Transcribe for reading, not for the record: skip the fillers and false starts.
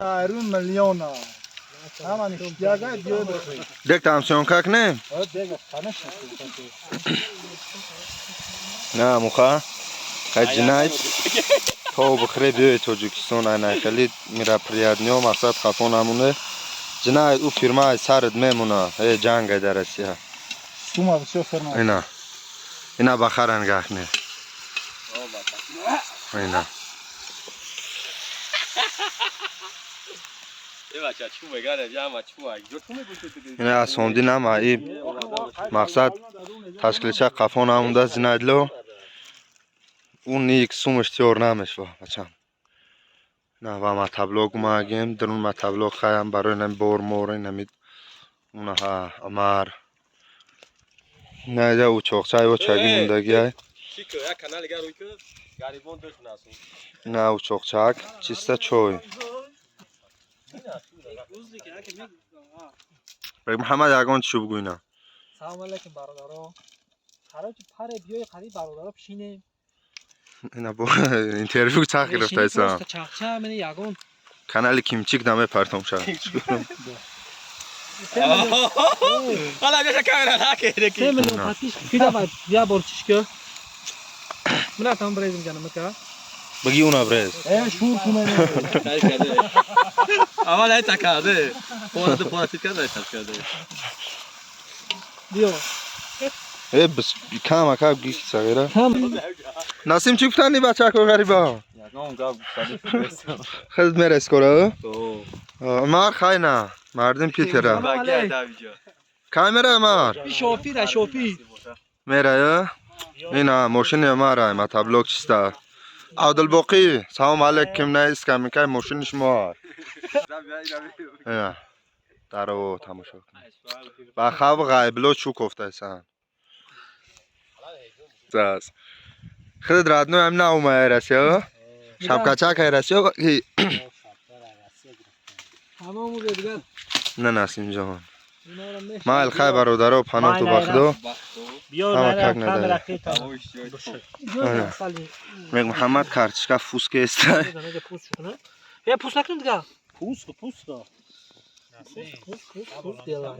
Айрун миллиона. Ҳама ништяк ай, биёй бихӯй. Дек там съёмка кунем? Дега, конечно. На муха. Хай, ҷинайт. То бихӯре, биёй Тоҷикистон, айнай хеле мероприятие, мақсад хафо намоне. Ҷинайт, ӯ фирмаи сарат мемона. Э, ҷангай дар Россия. Сума бисёр фирма. Ина. Ина ба хара нигах не. Ина. Ина асонди нама и мақсад ташкилча қафо намонда зинайдло. Ӯ ник сумаш тиёр намешва, бачам. На ва мотоблок омагем, дарун мотоблок хаям барои нами бор мор намид. Унаҳа Амар. На иҷа учоқча очаги мондагиай. На учоқчак, чиста чой. Бек Муҳаммад, ягон чӣ бугӯй на. Салом алейкум, бародаро. Короче, паре биёи қариб бародаро пишинем. Ина бо интервю чақ гирифтайса. Просто чақча мени ягон. Канали Кимчик намепартом ша. 3 миллион подписчик кида я бор чишка. Мина там брезим ҷанамака. Баги уна брез. Э, шур кунем. Аввал ай такаде. Пора пора тикада ай такаде. Биё. Э, бас кама ка ги сағира. Кам. Насим, чӣ гуфтани бачако ғариба? Ягон гап гуфтани нестам. Худат мерес кора? Умар, хайна. Мардим Питера. Баги давиҷо. Камера Умар. Би шофир, шофир. Мерая? Ина мошини Умара, мотоблок чиста. Абдулбоқӣ, салом алейкум, на искамикай мошини шумо. Ина. Даро тамошо кун. Ба хав ғайбло чӯ кофтайсан. Зас. Худат родной ам на умая Россия? Шапкачак ай Россия? Тамом дигар. На, Насим ҷон. Майл, хай, бародаро, паноҳту ба Худо. Ҳама как надара. Мег Муҳаммад карточка фуска эста. Я пус накун дигар. Пуск, пуск. Пус, пус, пус делай.